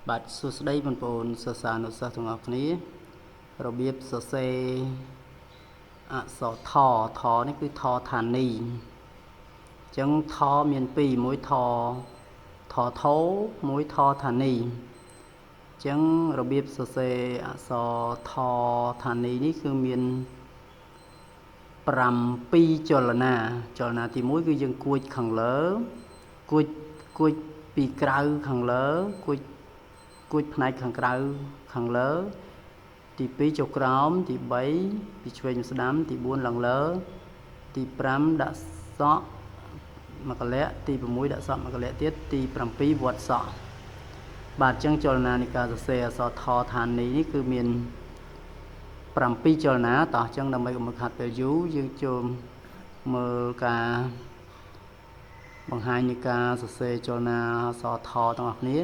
បាទសួស្តីបងប្អូនសិស្សានុសិស្សទាំងអស់គ្នារបៀបសរសេរអក្សរថថនេះគឺថឋានីអញ្ចឹងថមានពីរមួយថថថោមួយថឋានីអញ្ចឹងរបៀបសរសេរអក្សរថឋានីនេះគឺមាន7ចលនាចលនាទី1គឺយើងគួចខាងលើគួចគួចពីក្រៅខាងលើគួចគួចផ្នែកខាងក្រៅខាងលើទី2ចុះក្រោមទី3ពីឆ្វេងស្ដាំទី4ឡើងលើទី5ដាក់សក់មួយកលៈទី6ដាក់សក់មួយកលៈទៀតទី7វត្តសក់បាទអញ្ចឹងចលនានៃការសរសេរអក្សរថឋានីនេះគឺមាន7ចលនាតោះអញ្ចឹងដើម្បីកុំឲ្យខាត់ពេលយូរយើងចូលមើលការបង្ហាញនៃការសរសេរចលនាអក្សរថទាំងអស់គ្នា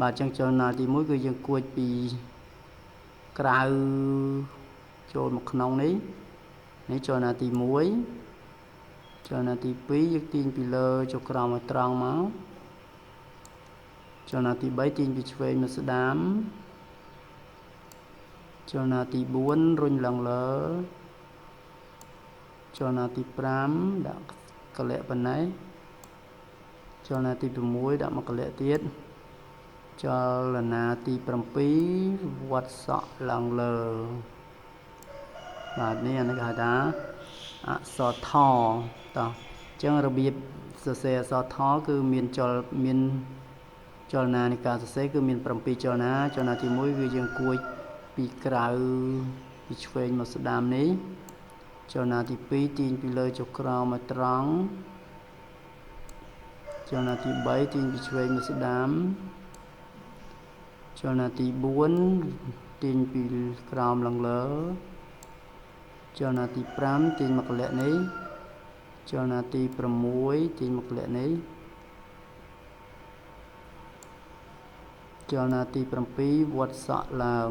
បាទអញ្ចឹងចលនាទី1គឺយើងគួចពីក្រៅចូលមកក្នុងនេះនេះចលនាទី1ចលនាទី2យើងទាញពីលើចុះក្រោមឲ្យត្រង់មកចលនាទី3ទាញពីឆ្វេងមកស្ដាំចលនាទី4រុញឡើងលើចលនាទី5ដាក់កលៈប៉ុណ្ណេះចលនាទី6ដាក់មកកលៈទៀតចលនាទី7វត្តសក់ឡើងលើបាទនេះអានេះគេហៅថាអក្សរថតោះអញ្ចឹងរបៀបសរសេរអក្សរថគឺមានចលមានចលនានៃការសរសេរគឺមាន7ចលនាចលនាទី1គឺយើងគួចពីក្រៅពីឆ្វេងមកស្ដាំនេះចលនាទី2ទាញពីលើចុះក្រោមមកត្រង់ចលនាទី3ទាញពីឆ្វេងមកស្ដាំចលនាទី4ទាញពីក្រោមឡើងលើចលនាទី5ទាញមកកលៈនេះចលនាទី6ទាញមកកលៈនេះចលនាទី7វត្តសក់ឡើង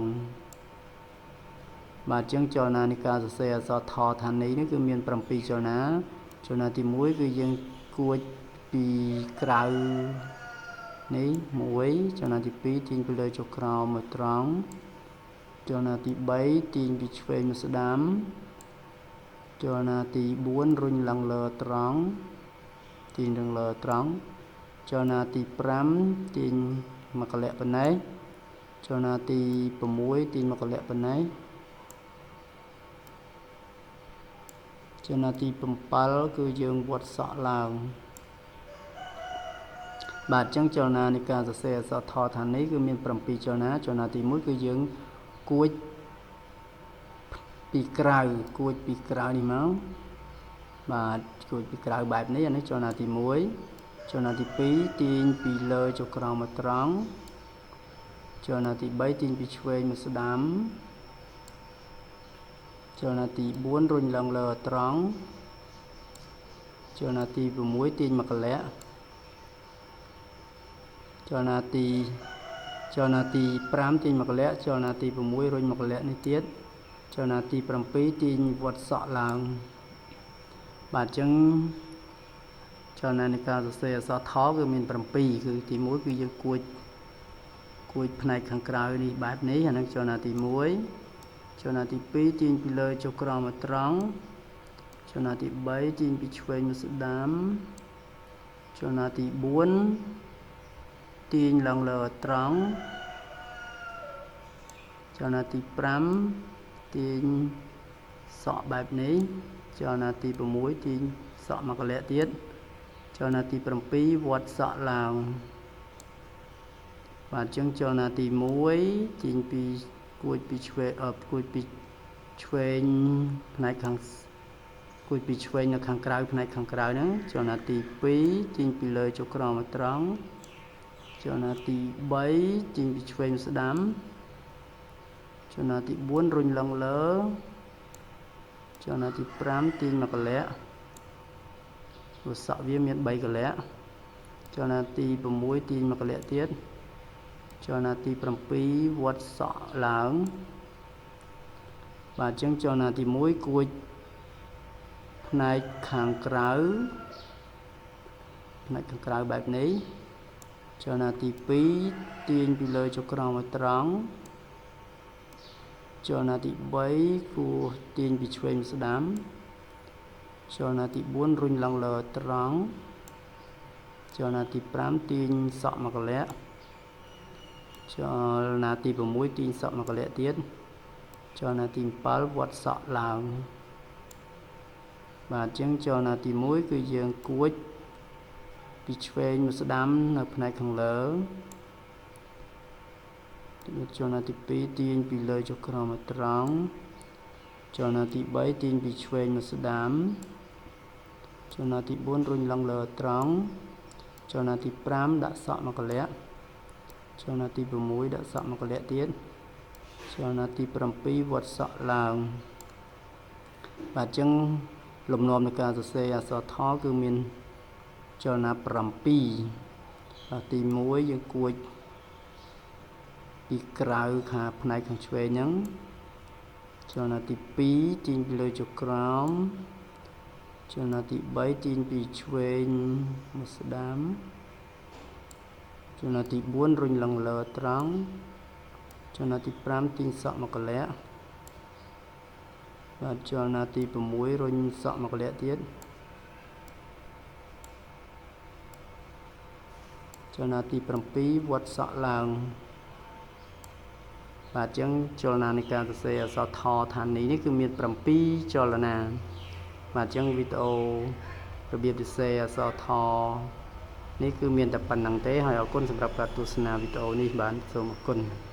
បាទអញ្ចឹងចលនានៃការសរសេរអក្សរថឋានីនេះគឺមាន7ចលនាចលនាទី1គឺយើងគួចពីក្រៅនេះ1ចលនាទី2ទាញពីលើចុះក្រោមមកត្រង់ចលនាទី3ទាញពីឆ្វេងមកស្ដាំចលនាទី4រុញឡើងលើត្រង់ទាញឡើងលើត្រង់ចលនាទី5ទាញមកកលៈប៉ុណ្ណេះចលនាទី6ទាញមកកលៈប៉ុណ្ណេះចលនាទី7គឺយើងវត្តសក់ឡើងបាទអញ្ចឹងចលនានៃការសរសេរអក្សរថឋានីគឺមាន7ចលនាចលនាទី1គឺយើងគួចពីក្រៅគួចពីក្រៅនេះមកបាទគួចពីក្រៅបែបនេះអានេះចលនាទី1ចលនាទី2ទាញពីលើចុះក្រោមមកត្រង់ចលនាទី3ទាញពីឆ្វេងមកស្ដាំចលនាទី4រុញឡើងលើត្រង់ចលនាទី6ទាញមកកលៈចលនាទី5ទាញមកកលៈចលនាទី6រុញមកកលៈនេះទៀតចលនាទី7ទាញវត្តសក់ឡើងបាទអញ្ចឹងចលនានៃការសរសេរអក្សរថគឺមាន7គឺទី1គឺយើងគួចផ្នែកខាងក្រៅនេះបែបនេះអានឹងចលនាទី1ចលនាទី2ទាញពីលើចុះក្រោមមកត្រង់ចលនាទី3ទាញពីឆ្វេងមកស្ដាំចលនាទី4ទាញឡើងលើត្រង់ចលនាទី5ទាញសក់បែបនេះចលនាទី6ទាញសក់មកកលៈទៀតចលនាទី7វត្តសក់ឡើងបាទអញ្ចឹងចលនាទី1ទាញពីគួចពីឆ្វេងគួចពីឆ្វេងផ្នែកខាងគួចពីឆ្វេងនៅខាងក្រៅផ្នែកខាងក្រៅហ្នឹងចលនាទី2ទាញពីលើចុះក្រោមមកត្រង់ចលនាទី3ទាញពីឆ្វេងស្ដាំចលនាទី4រុញឡើងលើចលនាទី5ទាញមកកលៈព្រោះសក់វាមាន3កលៈចលនាទី6ទាញមកកលៈទៀតចលនាទី7វត្តសក់ឡើងបាទអញ្ចឹងចលនាទី1គួចផ្នែកខាងក្រៅផ្នែកខាងក្រៅបែបនេះ ចលនាទី2ទាញពីលើចុះក្រោមឲ្យត្រង់ចលនាទី3គួរទាញពីឆ្វេងស្ដាំចលនាទី4រុញឡើងលើត្រង់ចលនាទី5ទាញសក់មកកលៈចលនាទី6ទាញសក់មកកលៈទៀតចលនាទី7វត្តសក់ឡើងបាទអញ្ចឹងចលនាទី1គឺយើងគួចពីឆ្វេងមកស្ដាំនៅផ្នែកខាងលើចលនាទី2ទាញពីលើចុះក្រោមមកត្រង់ចលនាទី3ទាញពីឆ្វេងមកស្ដាំចលនាទី4រុញឡើងលើត្រង់ចលនាទី5ដាក់សក់មកកលៈចលនាទី6ដាក់សក់មកកលៈទៀតចលនាទី7វត្តសក់ឡើងបាទអញ្ចឹងលំនាំនៃការសរសេរអក្សរថគឺមានចលនា7បាទទី1យើងគួចពីក្រៅខាផ្នែកខាងឆ្វេងហ្នឹងចលនាទី2ទាញពីលើចុះក្រោមចលនាទី3ទាញពីឆ្វេងមកស្ដាំចលនាទី4រុញឡើងលើត្រង់ចលនាទី5ទាញសក់មកកលៈបាទចលនាទី6រុញសក់មកកលៈទៀតចលនាទី7វត្តសក់ឡើងបាទអញ្ចឹងចលនានៃការសរសេរអក្សរថឋានីនេះគឺមាន7ចលនាបាទអញ្ចឹងវីដេអូរបៀបសរសេរអក្សរថនេះគឺមានតែប៉ុណ្្នឹងទេហើយអរគុណសម្រាប់ការទស្សនាវីដេអូនេះបាទសូមអរគុណ។